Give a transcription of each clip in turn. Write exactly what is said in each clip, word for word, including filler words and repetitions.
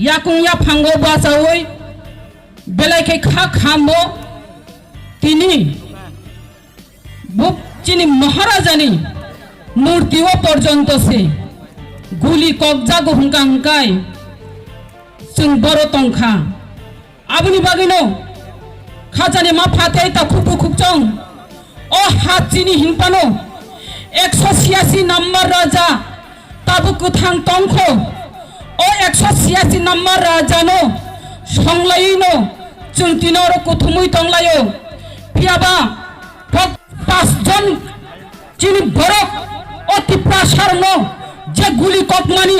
Yakung yaphango bachaui belai khe kha khamo tini bo chini Maharajani murti o porjonto se guli kokjago hwnkha hwnkhe chwng boro tongkha. Aboni bagwino khajani ma phatei ta khukbu khukchong o ha chini hinphano ekso siyasi number raja tabuk kwthang tongkho. O ekso siyasi number rajano songlaiwino chwng tini oro kuthumui tonglaio. Phiyaba kok pas jon chini borok o Tiprasarokno je guli kokmani,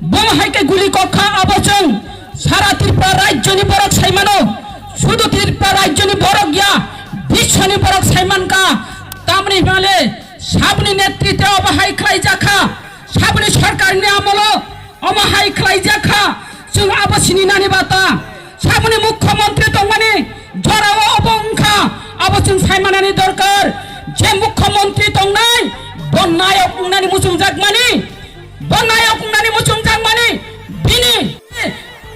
bomo hai khe guli kokkha abo chwng sara Tripura rajyoni borok saimano, sudu Tripura rajyoni borok ya, biswoni borok saimankha. Tamni hwnle saboni netritwe obo hai khlaijakha, saboni sorkarni amolo omo hai khlaijakha. Chwng abo sininani bata. Saboni mukhyamantri tongmani jorao obo wngkha, abo chwng saimanani dorkar. Je mukhyamantri tongnai, bo nayok wngnani muchungjakmani, bo nayok wngnani muchungjakmani, bini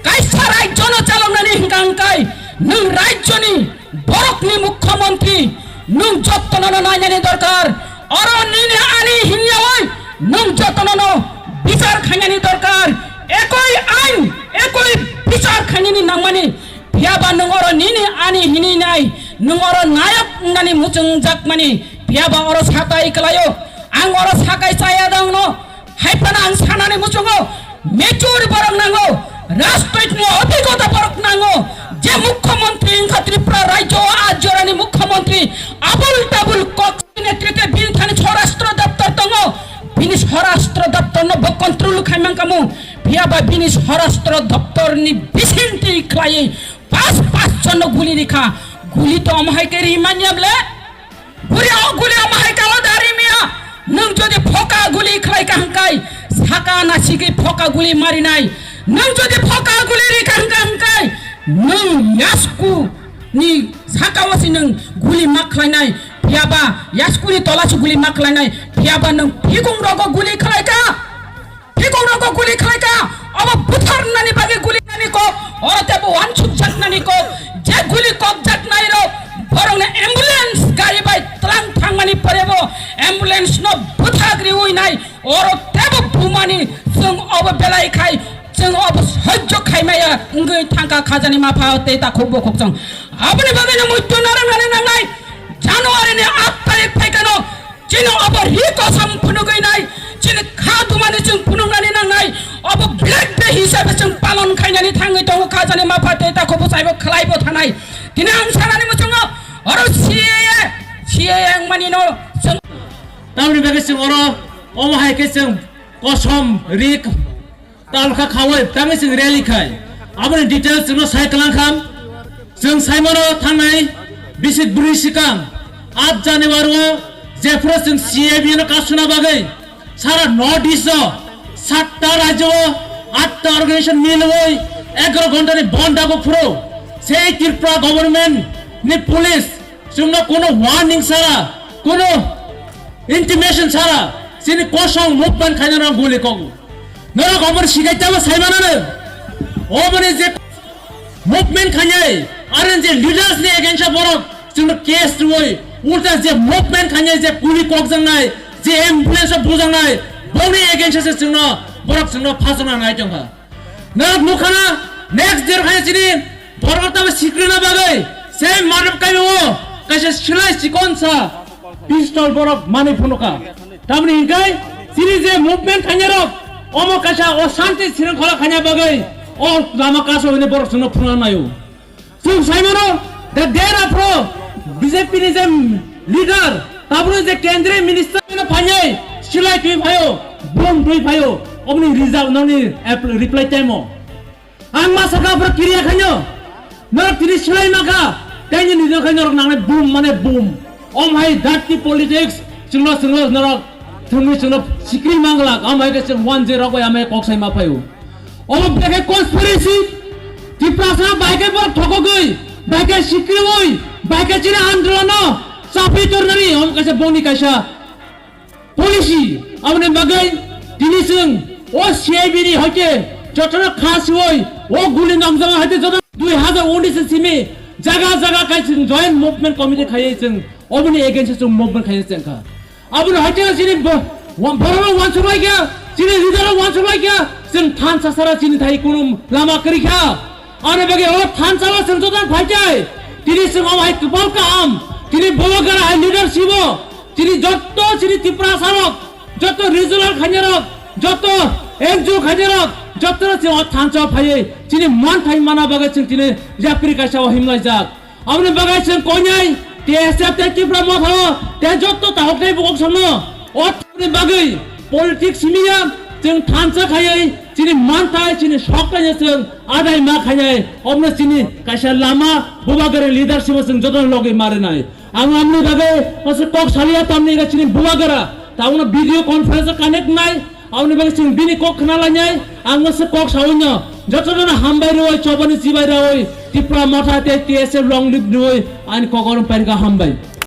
kaisa rajyono chaloknani hwnkha hwnkhe nwng rajyoni borokni mukhyamantri, nwng jotono nainani dorkar. Oro nini ani hinyawi nwng jotono bichar khainani dorkar. Ekoi ain, ekoi bichar khainani nangmani. Phiyaba nwng oro nini ani hininai, nwng oro nayok wngnani muchungjakmani. Phiyaba oro satai kwlaio. Ang oro sakai chaya dongno. Hai phano ang sanani muchungo mature borok nango, rajnoitik ni obhigota borok nango, je mukhyamantri wngkha Tripura rajyo o a jorani mukhyamantri, abul tabul kok netrite bini thani swarashtra doptor tongo, bini swarashtra doptor no bo control khai mankha mu, phiyaba bini swarashtra doptor ni bisingtwi khlaiwi pas pas jon no guli rikha, guli to omo hai khe ri manya ble. Guri o guli omo hai kalo dari miya. Nwng jodi phoka guli khlai ka hwnkhe saka na sigwi phoka guli marinai. Nwng jodi phoka guli ri ka hwnkhe, hwnkhe nwng yasku ni saka o si nwng guli ma khlainai. Phiyaba yasku ni tola si guli ma khlainai. Phiyaba nwng phikung rogo guli khlai ka. Phikung rogo guli khlai ka, obo butharnani bagwi guli nani kok, oro tebo wansuk jaknani kok, je guli kok jaknai rok, borokno ambulance gari bai tlang thangmani pore bo ambulance no bwthak riwi nai, oro tebo bumani chwng obo belai khai, chwng obo sojjo khai maya wngwi thangkha khajani mapha tei takhuk bokhok chwng. Aboni bagwi no muitu narwk nani nangnai, January ni aat tarik phaikano, chini obo ri kosam phunugwi nai, chini kha dumani chwng phunuknani nangnai, obo Black Day hisabe chwng palon khainani thangwi tongo, khajani mapha tei takhuk bwsaibo khlaibo thanai. Tini ang sanani muchungo oro C A A, C A A wngmani no chwng. Tamni bagwi chwng oro omo hai khe chwng kosom ri Talkha khawi tangwi chwng rally khai. Aboni details chwngno sai kwlang kha. Chwng saimano thangnai bisi bwrwi swkang aat January o jephuru chwng C A B no kasuna bagwi sara North East o satta rajyo o atta organization milwi egaroh ghontani bond dago phuru sei Tripura government ni police chwngno kuno warning sara, kuno intimation sara chini kosong movement khainano guli kogo. Norok omo sikai tamo saimanano. Omoni je movement khainai, aro je leaders ni against o borok chwngno case rwui, ulta je movement khainai, je kuli kokjaknai, je ambulance o bujaknai, boni against o se chwngno borok chwngno phasokna nai tongkha. Norok nukha na, next day khainai chini borok tamo sikrina bagwi, se madam kaimao kaisa silai chikonsa pistol borok manwi phunukha. Tamni hinkhe chini je movement khainai rok, omo kaisa o shanti shringkhola khaina bagwi o lama kaso hwnwi borok chwngno phunukna naio. Chwng saimano, the day after B J P ni je leader, tabukni je kendriya minister no phainai, silai twi phaio, bom twi phaio, oboni result noni app-, reply time o. Ang ma saka aphuru kiriya khaino. Norok tini swlai ma kha. Tei ni nijor khai norok nangnai boom mane boom. Om hai dirty politics. Chwngno chwngno norok thwngwi chwngno sikri manglak. Am hai khe chwng one zero bai amai kok sai ma phaio. Omo bekhe conspiracy. Tiprasa bai khe borok thokogwi, bai khe sikriwi, bai khe chini andolonno chapri tornani. Om kaisa bongni kaisa policy, aboni bagwi tini chwng o C I B ni hoite jotono kha siwi O guli nangjama haite joto dui hazar unis simi jaga jaga kai chwng joint movement committee khaiye chwng oboni against chwng movement khaiye chwng kha. Aboni haite chini bo-, wa-, borok rok wansuk lai kha, chini leader rok wansuk lai kha, chwng thansa sara chini thai kunu lama kwrwi kha. Ani bagwi o thansa o chwng joto phaichai. Tini chwng o hai kwpal kaham, tini Bubagra hai leadership o, chini jotto chini Tiprasa rok, jotto regional khainai rok, jotto N G O khainai rok, jotto no chwng o thansa o phaiwi chini manthai mana bagwi chwng tini yapri kaisa o himlaijak. Aboni bagwi chwng koinai T S F tei Tipra Motha o tei jotto tahok tei bukok samno o thani bagwi politics simiya chwng thansa khaiwi chini manthai chini sok taino chwng adai ma khainai obno chini kaisa lama Bubagra leadership o chwng joto logwi marinai. Ang amni bagwi masa kok saliya tamni ga chini Bubagra. Tauna video conference connect nai. Amni bagwi chwng bini kok khna lainai. Ang masa kok sawino. Joto jono hambai roi chobani chibai roi. Tipra Motha tei T S F long live roi. Ani kok orom pairga hambai.